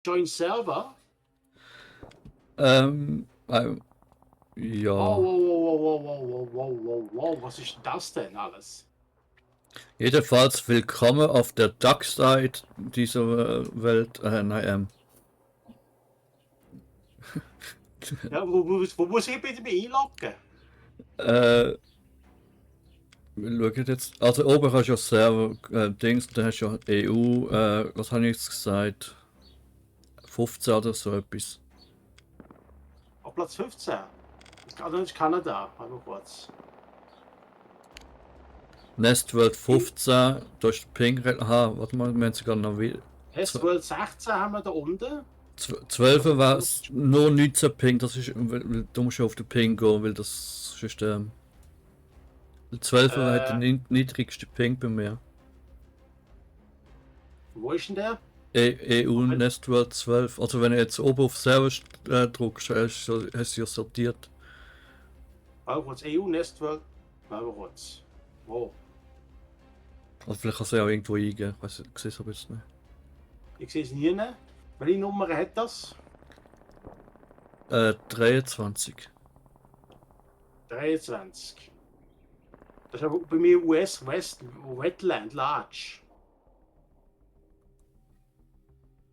Join Server? Ja. Wow, was ist denn das denn alles? Jedenfalls willkommen auf der Darkside dieser Welt. Nein, Ja, wo muss ich bitte mich einloggen? wir schauen jetzt. Also oben hast du ja Server Dings, dann hast du ja EU, was habe ich jetzt gesagt? 15 oder so etwas. Auf Platz 15. Also das ist Kanada. Warte mal kurz. Nestworld 15, da ist der Ping. Aha, warte mal, wir haben sogar noch wieder. Westworld 16 haben wir da unten. 12 war es nur 19 Ping, das ist, du musst ja auf den Ping gehen, weil das ist 12 hat den niedrigsten Ping bei mir. Wo ist denn der? EU Nestworld 12. Also wenn du jetzt oben auf Server drückst, hast du ja sortiert. Warte kurz. EU Nestworld. Warte kurz. Wo? Also vielleicht kannst du ja auch irgendwo eingeben. Ich sehe es aber jetzt nicht. Ich sehe es nie. Welche Nummer hat das? 23. 23. Das ist aber bei mir US West Wetland Large.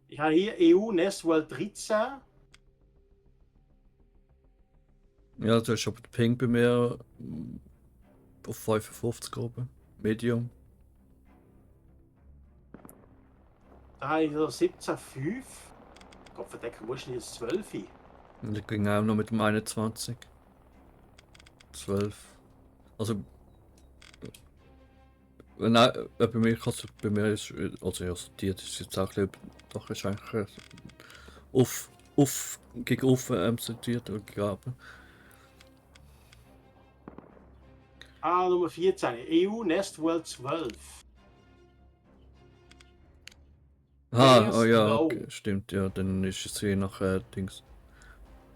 Ich habe hier EU Nestworld 13. Ja, du hast aber den Ping bei mir auf 55 oben. Medium. Da habe ich so 17,5. Gott verdecken, wo ist denn jetzt 12? Und das ging auch noch mit dem 21. 12. Also. Nein, bei mir kannst du, bei mir ist, also ja, sortiert ist jetzt auch ein bisschen, doch ist eigentlich gegen offen sortiert oder gegraben. Ah, Nummer 14. EU Nestworld 12. Ah, oh ja, Low. okay, stimmt, ja, dann ist es je nach Dings.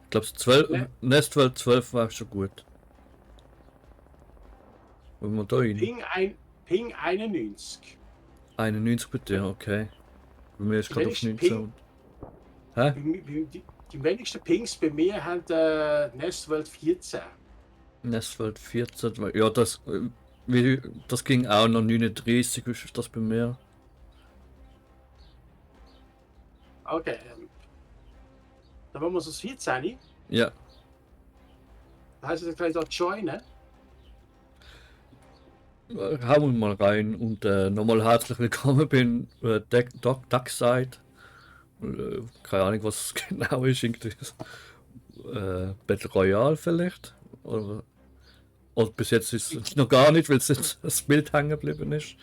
Ich glaube, 12, Ne? Nestworld 12 war schon gut. Wollen wir da rein? Ping 91. 91 bitte, okay. Bei mir ist Die gerade auf wenigsten 19. Hä? Die wenigsten Pings bei mir haben Nestworld 14. Nestworld 14, ja, das ging auch noch 39, ist das bei mir. Okay. Dann wollen wir das 14. Ja. Da heißt es gleich dort joinen. Hauen wir mal rein und nochmal herzlich willkommen bin Darkside. Keine Ahnung, was es genau ist. Irgendwie Battle Royale vielleicht? Oder bis jetzt ist es noch gar nicht, weil es jetzt das Bild hängen geblieben ist.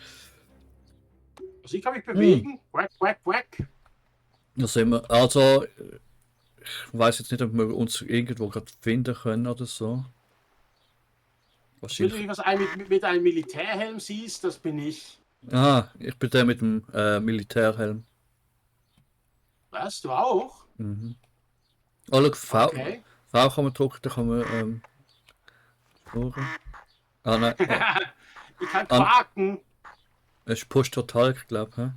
Also ich kann mich bewegen. Quack. Da sehen wir. Also, ich weiß jetzt nicht, ob wir uns irgendwo gerade finden können oder so. Wahrscheinlich. Was mit einem Militärhelm siehst, das bin ich. Ah, ich bin der mit dem Militärhelm. Was? Du auch? Mhm. Oh, look, V, Okay. V kann man drücken, da kann man spuren. Ah, nein. Ich kann quaken. Es ist Push Total, ich glaube.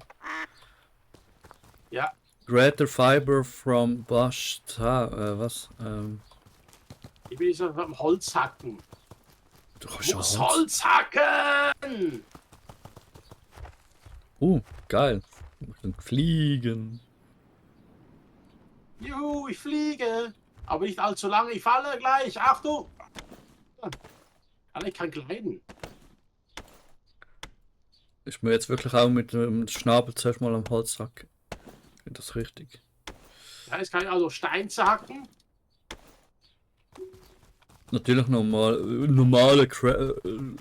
Ja. Greater Fiber from Bush. Was? Ich bin jetzt am Holz hacken. Du kannst Muss Holz hacken! Geil. Ich kann fliegen. Juhu, ich fliege. Aber nicht allzu lange. Ich falle gleich. Achtung! Ich kann gleiten. Ist mir jetzt wirklich auch mit dem Schnabel zuerst mal am Holz hacken. Ich finde das richtig. Ja, jetzt kann ich also Stein hacken. Natürlich normale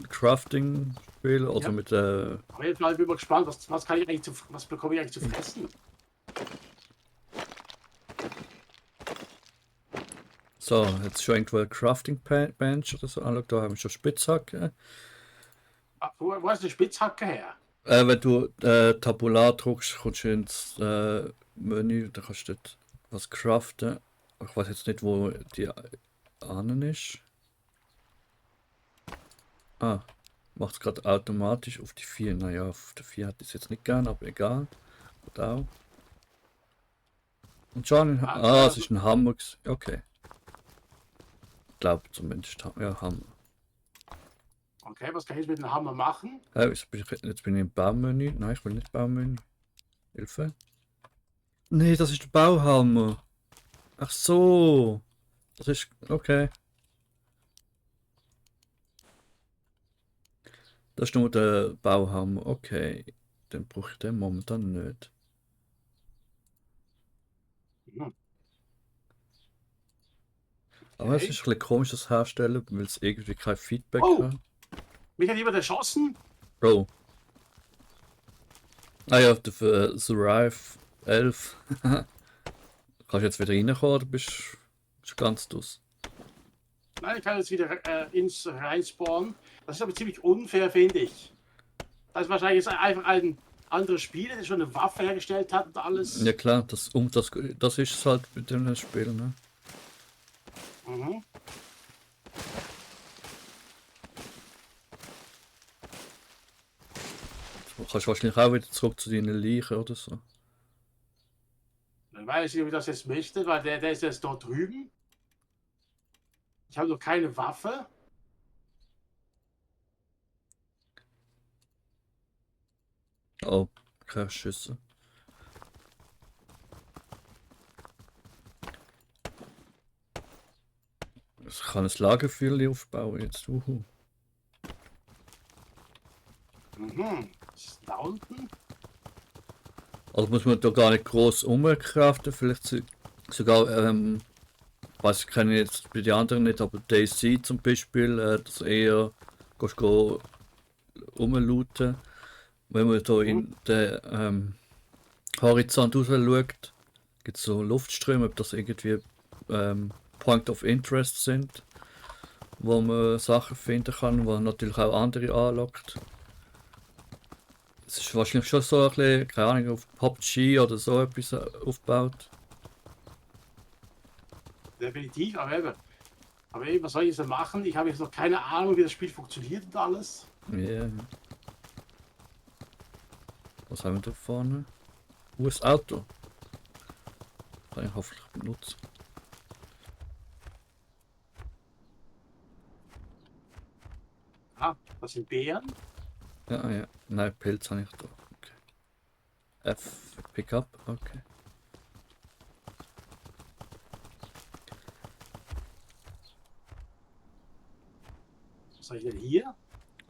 Crafting-Spiele, also mit Auf jeden Fall bin ich mal gespannt, was kann ich eigentlich was bekomme ich eigentlich zu fressen? So, jetzt schon irgendwo ein Crafting Bench oder so. Ah, da haben wir schon Spitzhacke. Wo ist die Spitzhacke her? Wenn du Tabular druckst, kommst du ins Menü, da kannst du dort was craften. Ich weiß jetzt nicht, wo die Ahnen ist. Ah, macht es gerade automatisch auf die 4. Naja, auf der 4 hat ich es jetzt nicht gern, aber egal. Gut auch. Und schon, Ah, es ist ein Hammer. Okay. Ich glaube zumindest, ja, Hammer. okay, was kann ich mit dem Hammer machen? Jetzt bin ich im Baumenü. Nein, ich will nicht Baumenü. Hilfe. Nee, das ist der Bauhammer. Ach so. Das ist, okay. Das ist nur der Bauhammer. Okay. Den brauche ich den momentan nicht. Hm, Aber es okay. ist ein bisschen komisch, das Herstellen, weil es irgendwie kein Feedback Oh, hat. mich hat jemand erschossen. Bro. Ah ja, der Survive 11. Kannst du jetzt wieder reinkommen oder bist du ganz dus? Nein, ich kann jetzt wieder ins reinspawnen. Das ist aber ziemlich unfair, finde ich. Das ist wahrscheinlich jetzt einfach ein anderes Spiel, der schon eine Waffe hergestellt hat und Ja alles. klar, das ist es halt mit dem Spiel, ne? Mhm. Du kannst wahrscheinlich auch wieder zurück zu deinen Leichen oder so. Dann weiß ich, ob ich das jetzt möchte, weil der ist jetzt dort drüben. Ich habe noch keine Waffe. Oh, keine Schüsse. Ich kann ein Lagerfeuer aufbauen jetzt. Mhm. Was ist da unten? Also muss man da gar nicht groß umkraften, vielleicht sogar, weiß ich kenne jetzt bei den anderen nicht, aber DayZ zum Beispiel, das eher gehst go rumlooten. Wenn man da Mhm. in den Horizont raus schaut, gibt es so Luftströme, ob das irgendwie Point of Interest sind, wo man Sachen finden kann, wo natürlich auch andere anlockt. Es ist wahrscheinlich schon so ein bisschen, keine Ahnung, auf PUBG oder so etwas aufgebaut. Definitiv, aber eben, was soll ich jetzt machen? Ich habe jetzt noch keine Ahnung, wie das Spiel funktioniert und alles. Yeah. Was haben wir da vorne? Wo ist das Auto? Kann ich hoffentlich benutzen. Ah, das sind Bären. Ja, ja. Nein, Pilz habe ich da. Okay. F, Pickup, okay. Was soll ich denn hier?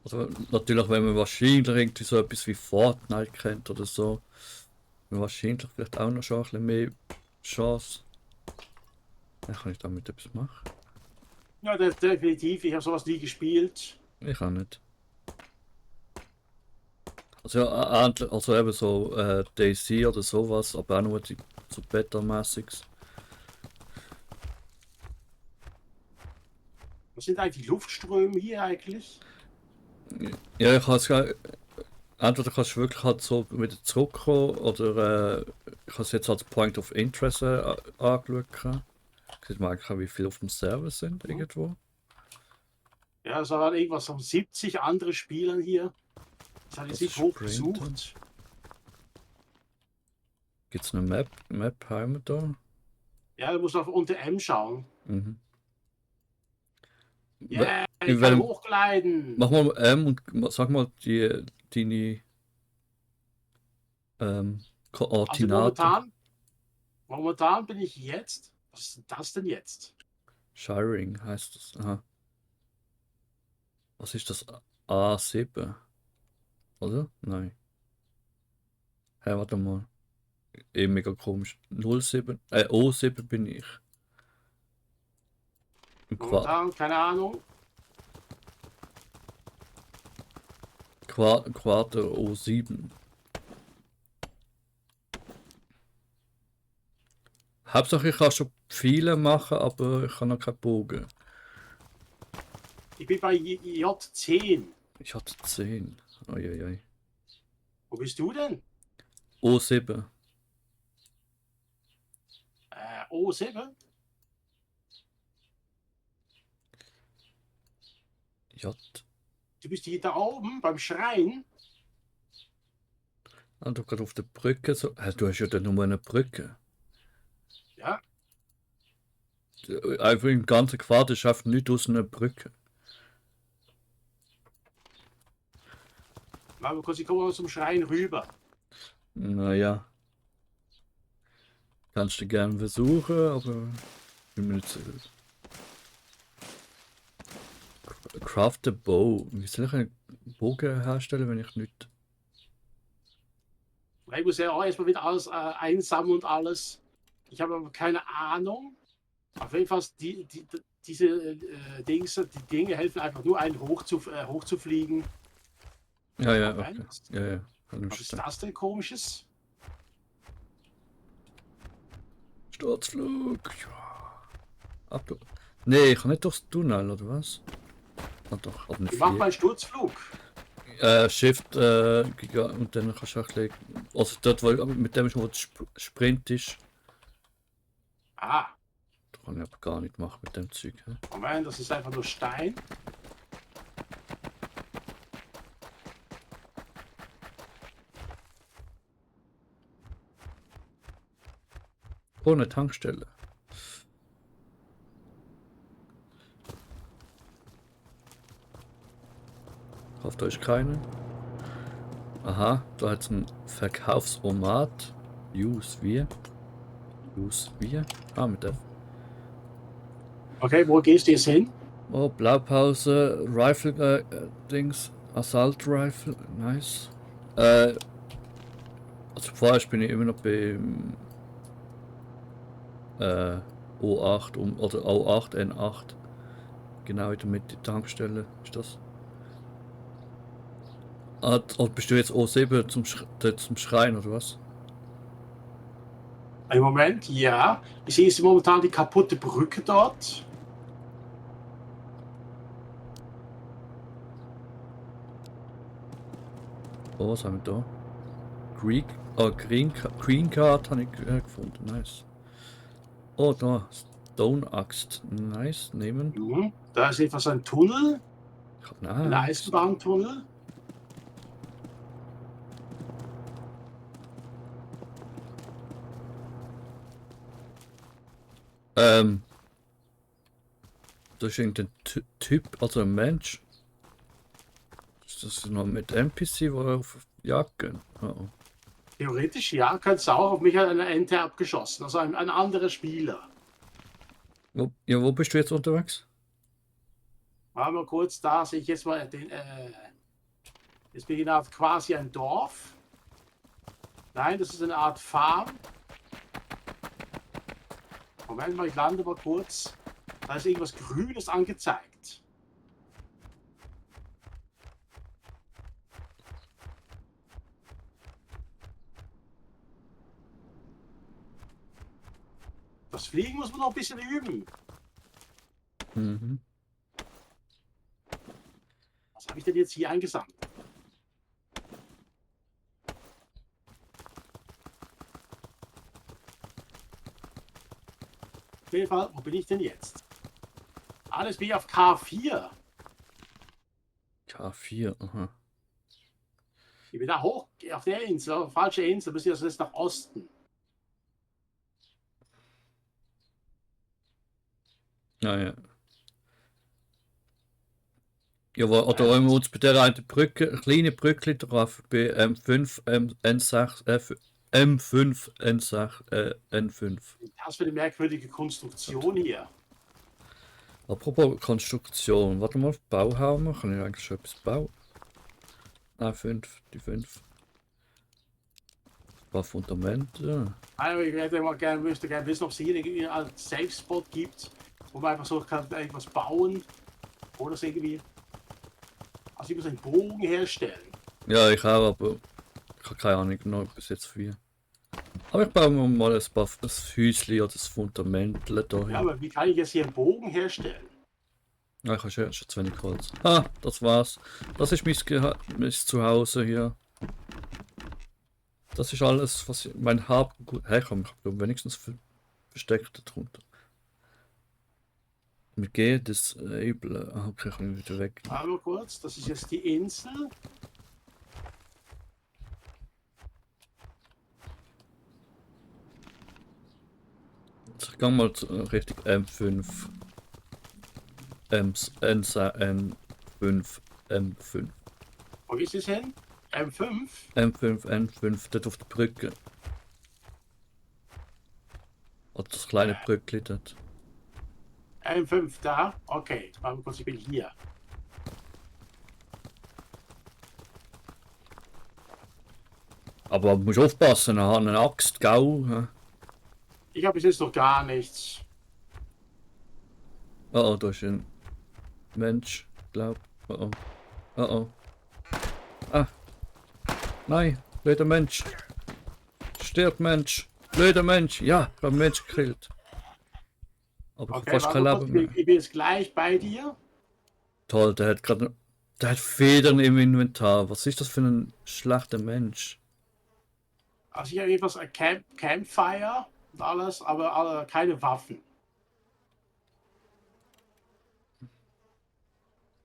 Also natürlich, wenn man wahrscheinlich irgendwie so etwas wie Fortnite kennt oder so, wahrscheinlich vielleicht auch noch schon ein bisschen mehr Chance. Ja, kann ich damit etwas machen? Ja, definitiv. Ich habe sowas nie gespielt. Ich auch nicht. Also ja, also eben so DayZ oder sowas, aber auch nur die, so Beta-mäßiges. Was sind eigentlich die Luftströme hier eigentlich? Ja, ich kann es entweder kannst du wirklich halt so wieder zurückkommen oder ich habe es jetzt als Point of Interest angeschaut. Sieht man eigentlich auch, wie viele auf dem Server sind irgendwo. Ja, es waren irgendwas von 70 andere Spielern hier. Das hatte ich Das nicht ist Sprinten. hochgesucht. Gibt es eine Map? Map haben wir da? Ja, du musst auf unter M schauen. Mhm. Yeah, ich In kann welchem, hochgleiten. mach mal M und sag mal deine Also Koordinaten. momentan bin ich jetzt. Was ist das denn jetzt? Shiring heißt das. Aha. Was ist das? A7? Oder? Nein. Hä, warte mal. Mega komisch. 07, O7 bin ich. Im Momentan, keine Ahnung. Quarter O7. Hauptsache ich kann schon viele machen, aber ich kann noch keinen Bogen. Ich bin bei J10. Ich hatte 10. Uiuiui. Wo bist du denn? O7. O7? J. Du bist hier da oben beim Schrein. Ah, du gerade auf der Brücke so. Du hast ja dann nur eine Brücke. einfach im ganzen Quartier schafft nichts aus einer Brücke. Mal kurz, ich komme mal zum Schrein rüber. Naja. Kannst du gerne versuchen, aber bin mir nicht sicher. Craft a bow. Wie soll ich einen Bogen herstellen, wenn ich nicht. Ich muss ja auch erstmal wieder alles einsammeln und alles. Ich habe aber keine Ahnung. Auf jeden Fall, diese die Dinge helfen einfach nur, einen hochzufliegen. Ja, ja, Moment. okay. Ja, ja. Kann ich Was ist verstehen. das denn komisches? Sturzflug. Ja. Ab du. Nee, ich kann nicht durchs Tunnel, oder was? Ah, doch, aber nicht Ich mache viel. mal einen Sturzflug. Shift und dann kannst du auch gleich. Also dort, mit dem ist, wo du sprintest. Ah, Das kann ich aber gar nicht machen mit dem Zeug. Hä? Moment, das ist einfach nur Stein. Ohne Tankstelle. Kauft euch keine. Aha, da hat es einen Verkaufsomat. Use wir. Use wir. Ah, mit der. Okay, wo gehst du jetzt hin? Oh, Blaupause, Rifle, Dings, Assault Rifle, nice. Also vorher bin ich immer noch beim O8 oder O8, N8. Genau in der Mitte Tankstelle ist das. Ah, oder bist du jetzt O7 zum Schrein oder was? Im Moment, ja. Ich sehe jetzt momentan die kaputte Brücke dort. Oh, was haben wir da? Green Card habe ich gefunden, nice. Oh, da, Stone Axt, nice, nehmen. Mhm. Da ist etwas ein Tunnel, Ich hab ein eine Axt. Eisenbahntunnel. Das ist irgendein Typ, also ein Mensch. Ist das noch mit NPC, wo er auf Jagd gehen? Oh. Theoretisch ja, könnte es auch. Auf mich hat eine Ente abgeschossen, also ein anderer Spieler. Wo bist du jetzt unterwegs? Mal mal kurz, da sehe ich jetzt mal den. Jetzt bin ich da quasi ein Dorf. Nein, das ist eine Art Farm. Moment mal, ich lande mal kurz. Da ist irgendwas Grünes angezeigt. Das Fliegen muss man noch ein bisschen üben. Mhm. Was habe ich denn jetzt hier eingesammelt? Auf jeden Fall, wo bin ich denn jetzt? Alles bin ich auf K4. K4, aha. Ich bin da hoch, auf der Insel, auf der falsche Insel, müssen wir also jetzt nach Osten. Ja, ja. Ja, oder wollen wir uns bei der einen Brücke, kleine Brücke drauf, bei M5, N6, M5, N6, N5. Was für eine merkwürdige Konstruktion hier. Apropos Konstruktion, warte mal, Bauhammer, kann ich eigentlich schon etwas bauen? Ah, 5, die 5. Ein paar Fundamente. Also ich möchte gerne wissen, ob es hier irgendwie einen Safe Spot gibt, wo man einfach so kann irgendwas bauen oder so irgendwie. Also ich muss einen Bogen herstellen. Ja, ich auch, aber ich habe keine Ahnung, noch bis jetzt 4. Aber ich baue mir mal ein paar das Häuschen oder das Fundament da hin. Ja, aber wie kann ich jetzt hier einen Bogen herstellen? Ja, ich habe schon zu wenig Holz. Ah, das war's. Das ist mein Zuhause hier. Das ist alles, was ich, mein Habgut. Hey, ich habe wenigstens versteckt darunter. Mit G, das Übel. Ah, okay, ich kann wieder weg. Mal kurz, das ist jetzt die Insel. Ich gang mal Richtung M5. N5, M5. Wo ist es hin? M5? M5, N5, dort auf der Brücke. Oder das kleine Brückli dort. M5 da? Okay, warte mal kurz, ich bin hier. Aber du musst aufpassen, ich habe eine Axt, gell? Ich habe bis jetzt noch gar nichts. Oh, oh, da ist ein Mensch, glaub. Oh, oh. Oh, oh. Ah. Nein, blöder Mensch. Stirb, Mensch. Blöder Mensch. Ja, ich habe einen Mensch gekillt. Aber ich Okay, habe fast kein warte kurz, Leben mehr. ich bin jetzt gleich bei dir. Toll, der hat gerade. Der hat Federn im Inventar. Was ist das für ein schlechter Mensch? Also ich habe etwas Campfire und alles, aber keine Waffen.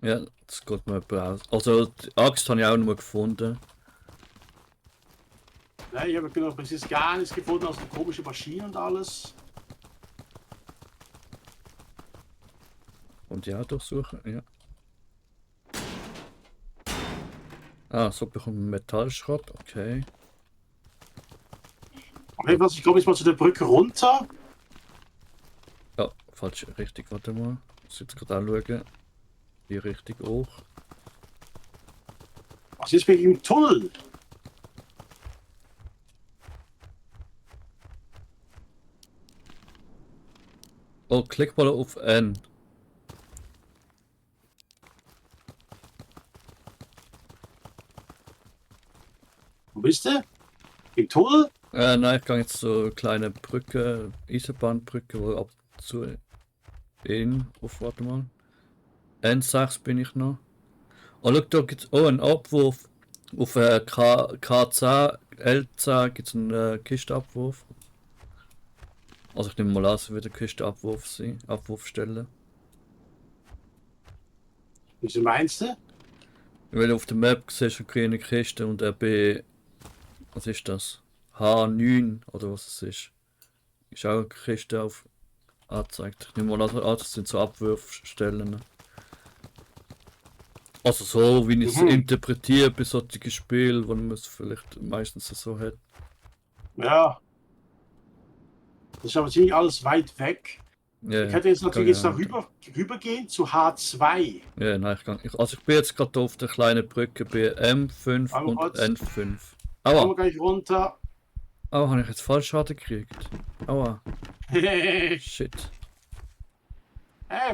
Ja, das geht mir aus. Also, die Axt habe ich auch noch mal gefunden. Ne, ich habe genau bis jetzt gar nichts gefunden, außer komische Maschinen und alles. Und ja, durchsuchen, ja. Ah, so bekommt man Metallschrott, okay. Okay, was, ich komme jetzt mal zu der Brücke runter. Ja, falsch, richtig, warte mal. Ich muss jetzt gerade anschauen. Die richtig hoch. Was ist wegen dem Tunnel? Oh, klick mal auf N. Wo bist du? Im Tunnel? Nein, ich gehe jetzt so eine kleine Brücke, Eisenbahnbrücke, wo ab und zu in. Auf, warte mal. N6 bin ich noch. Oh, schau, da gibt es einen Abwurf. Auf K10, L10 gibt es einen Kistenabwurf. Also ich nehme mal an, es wird eine Kistenabwurf sein, Abwurfstelle. Wieso meinst du? Weil auf der Map siehst du eine grüne Kiste und RB. Was ist das? H9 oder was es ist. Ist auch eine Kiste auf angezeigt. Ich nehme mal an, das sind so Abwurfstellen. Also so, wie ich es interpretiere bei solchen Spielen, wo man es vielleicht meistens so hat. Ja. Das ist aber ziemlich alles weit weg. Ja, Ich hätte jetzt natürlich jetzt ja, da rübergehen zu H2. ja, nein, also ich bin jetzt gerade auf der kleinen Brücke bei M5 Warte mal und kurz. N5. Kommen wir Aua, gleich runter. aua, habe ich jetzt falsch Schaden gekriegt? Aua, Hey, shit.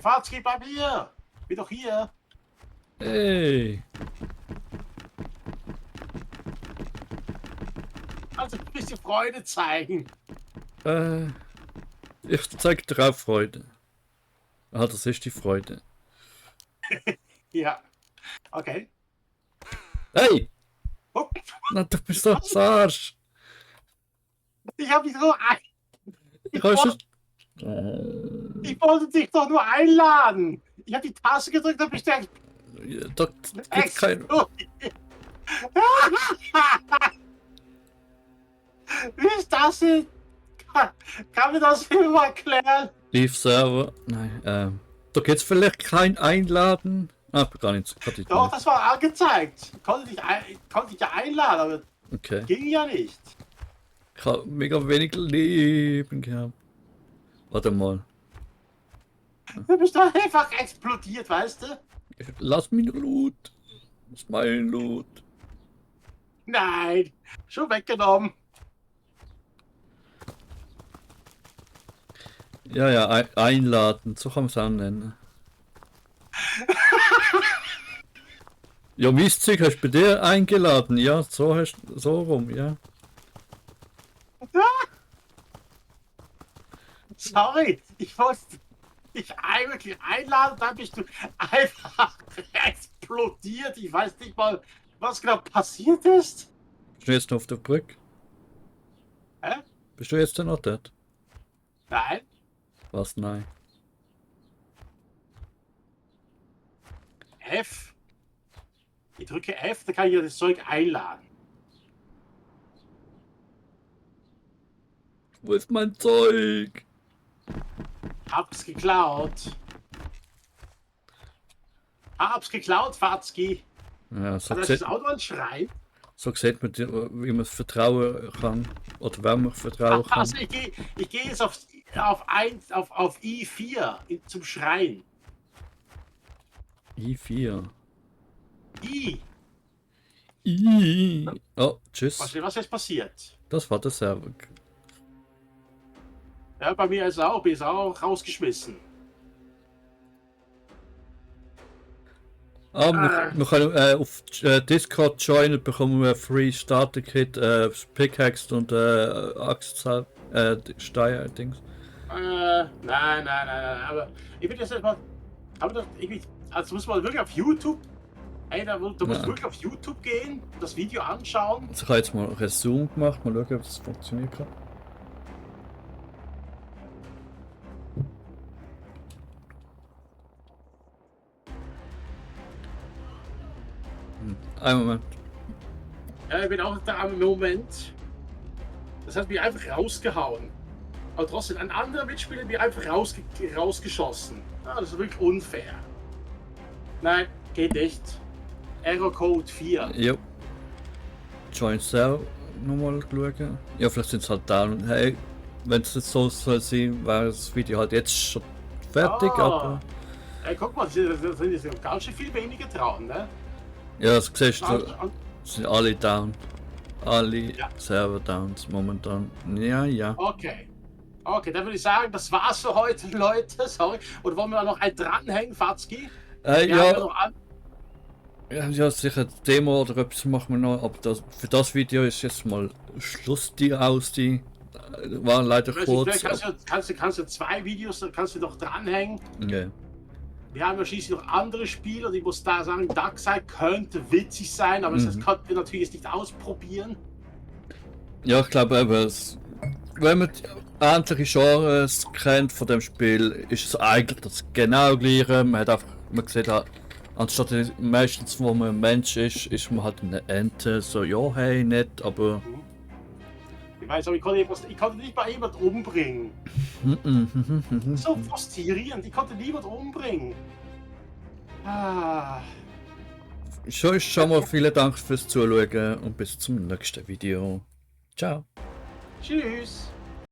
Fahrtski, bleib hier. Bin doch hier. Ey, Also ein bisschen Freude zeigen. ich zeig dir auch Freude. Ah, das ist die Freude. Ja. Okay. Hey! Oh, Na, du bist doch ein Arsch! ich habe dich nur ein. Ich Kannst wollte, du... ich wollte dich doch nur einladen. Ich habe die Taste gedrückt und bestellt. Da gibt's kein... Wie ist das denn? Kann mir das mal erklären? Leave Server. Nein, da gibt's vielleicht kein Einladen. Ah, gar nicht. Doch, das war angezeigt. Ich konnte dich ja einladen, aber Okay. ging ja nicht. Ich habe mega wenig Leben gehabt. Warte mal. Du bist doch einfach explodiert, weißt du? Lass mich Loot. Das ist mein Loot. Nein, schon weggenommen. Ja, ja, einladen. So kann man es auch nennen. Ja, Mistzeug hast du bei dir eingeladen. Ja, so hast so rum, ja. Sorry, ich wollte dich eigentlich einladen, dann bist du einfach explodiert. Ich weiß nicht mal, was genau passiert ist. Bist du jetzt noch auf der Brücke? Hä? Bist du jetzt noch dort? Nein. Was? Nein. F. Ich drücke F, dann kann ich ja das Zeug einladen. Wo ist mein Zeug? Hab's geklaut. Hab's geklaut, Fatzki. Ja, so Hat das sieht, Auto ein Schrein? so sieht man, wie man vertrauen kann. Oder wenn man vertrauen kann. Also ich geh jetzt auf I4 zum Schrein. I4. I. Oh, tschüss. Was ist passiert? Das war der Server. Ja, bei mir ist auch, bin ich auch rausgeschmissen. Wir können auf Discord joinen, bekommen wir Free Starter Kit, Pickaxe und Steier-Dings. Nein, aber ich will das jetzt mal. Also muss man wirklich auf YouTube. Ey, du musst wirklich auf YouTube gehen und das Video anschauen. Also ich habe jetzt mal Resume gemacht, mal schauen, ob es funktioniert kann. Einen Moment. Ja, ich bin auch da im Moment. Das hat mich einfach rausgehauen. Aber trotzdem, ein anderer Mitspieler hat mich einfach rausgeschossen. Ja, das ist wirklich unfair. Nein, geht nicht. Error Code 4. Jo. Join Cell nochmal schauen. Ja, vielleicht sind es halt down. Hey, wenn es jetzt so soll sein, wäre das Video halt jetzt schon fertig, aber. Ey, guck mal, da sind ganz schön viel weniger dran, ne? Ja, das siehst du, Und- sind alle down. Alle Ja. Server downs momentan. Ja. Okay. Okay, dann würde ich sagen, das war's für heute, Leute. Sorry. Oder wollen wir da noch ein dranhängen, Fatzki? Wir haben Ja, noch an. ja, sicher Demo oder etwas machen wir noch, aber für das Video ist jetzt mal Schluss die waren leider Ich weiß nicht, kurz. vielleicht kannst du 2 Videos kannst du noch dranhängen. Ja. Wir haben ja schließlich noch andere Spiele und ich muss da sagen, Darkside könnte witzig sein, aber das konnten wir natürlich jetzt nicht ausprobieren. Ja, ich glaube eben, wenn man die ähnliche Genres kennt von dem Spiel, ist es eigentlich das genau gleiche. Man sieht halt, anstatt meistens, wo man ein Mensch ist man halt eine Ente. So, ja, hey, nett, aber. Ich weiß, aber ich konnte nicht mal jemand umbringen. So frustrierend, ich konnte niemand umbringen. Ah. Schon mal vielen Dank fürs Zuschauen und bis zum nächsten Video. Ciao. Tschüss.